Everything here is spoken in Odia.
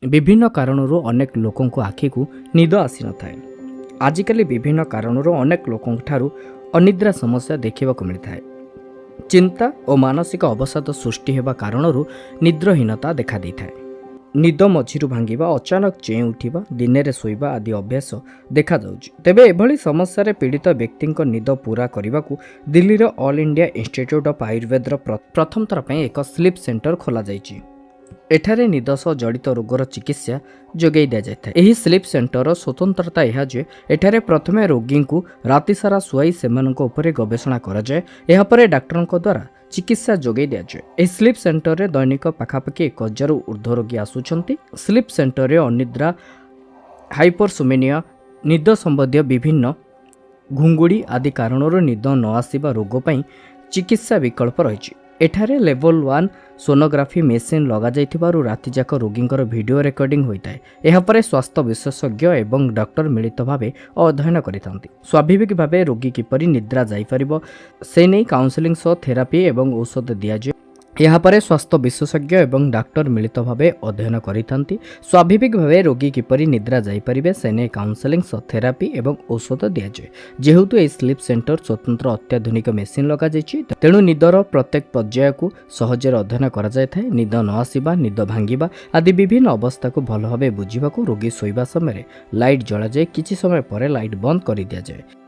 ବିଭିନ୍ନ କାରଣରୁ ଅନେକ ଲୋକଙ୍କୁ ଆଖିକୁ ନିଦ ଆସିନଥାଏ। ଆଜିକାଲି ବିଭିନ୍ନ କାରଣରୁ ଅନେକ ଲୋକଙ୍କଠାରୁ ଅନିଦ୍ରା ସମସ୍ୟା ଦେଖିବାକୁ ମିଳିଥାଏ। ଚିନ୍ତା ଓ ମାନସିକ ଅବସାଦ ସୃଷ୍ଟି ହେବା କାରଣରୁ ନିଦ୍ରହୀନତା ଦେଖାଦେଇଥାଏ। ନିଦ ମଝିରୁ ଭାଙ୍ଗିବା, ଅଚାନକ ଚେଇଁ ଉଠିବା, ଦିନରେ ଶୋଇବା ଆଦି ଅଭ୍ୟାସ ଦେଖାଯାଉଛି। ତେବେ ଏଭଳି ସମସ୍ୟାରେ ପୀଡ଼ିତ ବ୍ୟକ୍ତିଙ୍କ ନିଦ ପୂରା କରିବାକୁ ଦିଲ୍ଲୀର ଅଲ୍ ଇଣ୍ଡିଆ ଇନଷ୍ଟିଚ୍ୟୁଟ୍ ଅଫ୍ ଆୟୁର୍ବେଦର ପ୍ରଥମ ଥର ପାଇଁ ଏକ ସ୍ଲିପ୍ ସେଣ୍ଟର ଖୋଲାଯାଇଛି। ଏଠାରେ ନିଦ ସହ ଜଡ଼ିତ ରୋଗର ଚିକିତ୍ସା ଯୋଗାଇ ଦିଆଯାଇଥାଏ। ଏହି ସ୍ଲିପ୍ ସେଣ୍ଟରର ସ୍ୱତନ୍ତ୍ରତା ଏହା ଯେ ଏଠାରେ ପ୍ରଥମେ ରୋଗୀଙ୍କୁ ରାତିସାରା ଶୁଆଇ ସେମାନଙ୍କ ଉପରେ ଗବେଷଣା କରାଯାଏ। ଏହାପରେ ଡାକ୍ତରଙ୍କ ଦ୍ୱାରା ଚିକିତ୍ସା ଯୋଗାଇ ଦିଆଯାଏ। ଏହି ସ୍ଲିପ୍ ସେଣ୍ଟରରେ ଦୈନିକ ପାଖାପାଖି 1000ରୁ ଉର୍ଦ୍ଧ୍ୱ ରୋଗୀ ଆସୁଛନ୍ତି। ସ୍ଲିପ୍ ସେଣ୍ଟରରେ ଅନିଦ୍ରା, ହାଇପରସୋମନିଆ, ନିଦ ସମ୍ବନ୍ଧୀୟ ବିଭିନ୍ନ ଘୁଙ୍ଗୁଡ଼ି ଆଦି କାରଣରୁ ନିଦ ନ ଆସିବା ରୋଗ ପାଇଁ ଚିକିତ୍ସା ବିକଳ୍ପ ରହିଛି। ଏଠାରେ ଲେଭଲ୍ 1 ସୋନୋଗ୍ରାଫି ମେସିନ୍ ଲଗାଯାଇଥିବାରୁ ରାତିଯାକ ରୋଗୀଙ୍କର ଭିଡ଼ିଓ ରେକର୍ଡିଂ ହୋଇଥାଏ। ଏହାପରେ ସ୍ୱାସ୍ଥ୍ୟ ବିଶେଷଜ୍ଞ ଏବଂ ଡକ୍ଟର ମିଳିତ ଭାବେ ଅଧ୍ୟୟନ କରିଥାନ୍ତି। ସ୍ୱାଭାବିକ ଭାବେ ରୋଗୀ କିପରି ନିଦ୍ରା ଯାଇପାରିବ, ସେ ନେଇ କାଉନସେଲିଂ ସହ ଥେରାପି ଏବଂ ଔଷଧ ଦିଆଯାଏ। ଏହାପରେ ସ୍ୱାସ୍ଥ୍ୟ ବିଶେଷଜ୍ଞ ଏବଂ ଡାକ୍ତର ମିଳିତ ଭାବେ ଅଧ୍ୟୟନ କରିଥାନ୍ତି। ସ୍ୱାଭାବିକ ଭାବେ ରୋଗୀ କିପରି ନିଦ୍ରା ଯାଇପାରିବେ, ସେ ନେଇ କାଉନସେଲିଂ ସହ ଥେରାପି ଏବଂ ଔଷଧ ଦିଆଯାଏ। ଯେହେତୁ ଏହି ସ୍ଲିପ୍ ସେଣ୍ଟର ସ୍ୱତନ୍ତ୍ର ଅତ୍ୟାଧୁନିକ ମେସିନ୍ ଲଗାଯାଇଛି, ତେଣୁ ନିଦର ପ୍ରତ୍ୟେକ ପର୍ଯ୍ୟାୟକୁ ସହଜରେ ଅଧ୍ୟୟନ କରାଯାଇଥାଏ। ନିଦ ନ ଆସିବା, ନିଦ ଭାଙ୍ଗିବା ଆଦି ବିଭିନ୍ନ ଅବସ୍ଥାକୁ ଭଲ ଭାବେ ବୁଝିବାକୁ ରୋଗୀ ଶୋଇବା ସମୟରେ ଲାଇଟ୍ ଜଳାଯାଇ କିଛି ସମୟ ପରେ ଲାଇଟ୍ ବନ୍ଦ କରିଦିଆଯାଏ।